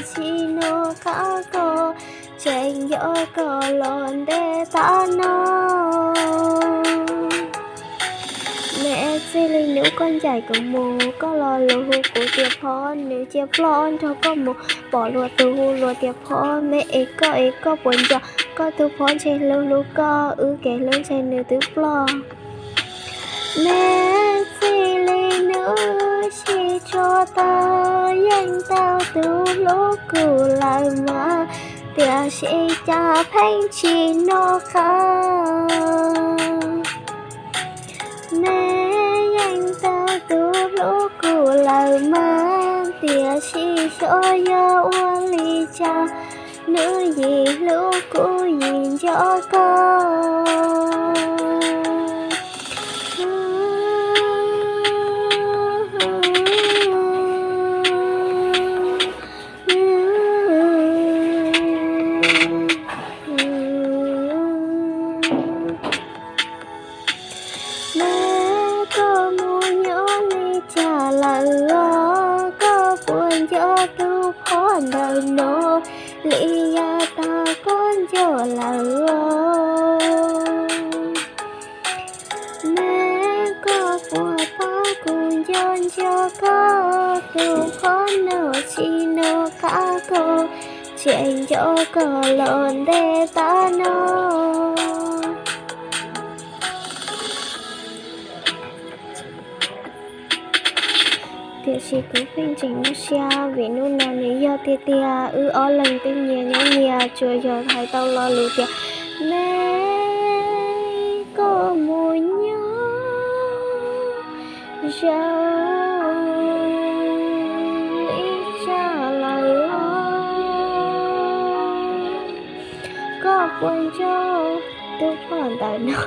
Tsis noj qab koj, tseem nco koj los ntev tag no. Me txij li hnub koj ncaim kuv mus, koj lo lus hu kuv tias Phob, nws cia ploj nrog koj mus, pom luag tus hu luag tias Phob. Me es koj es koj puas nco koj tus Phob ntshe hlub hlub koj, wb kev hlub ntshe nws twb ploj. Me txij li hnub sib tso tau, yeej tau tus hlub kuv lawm mas, tiam sis cas pheej tsis noj qab. Me yeej tau tus hlub kuv lawm mas, tiam sis xyov yog ua li cas, hnub yim hlub kuv yim nco koj. Me, koj mus nyob li cas lawm os? Koj puas nco tus Phob ntawm no li yav tag koj nco lawm os? Me, koj puas paub kuv nco nco koj, tus Phob no tsis noj qab koj, tseem nco koj los ntev tag no. Tiam sis kuv pheej tseem muaj siab vim hnub no nws yog tiag tiag, wb ob leeg twb nyias nyob nyias, tsuas yog hais tau lo lus tias me, koj mus nyob zoo li cas lawm os? Koj puas nco tus Phob ntawm no?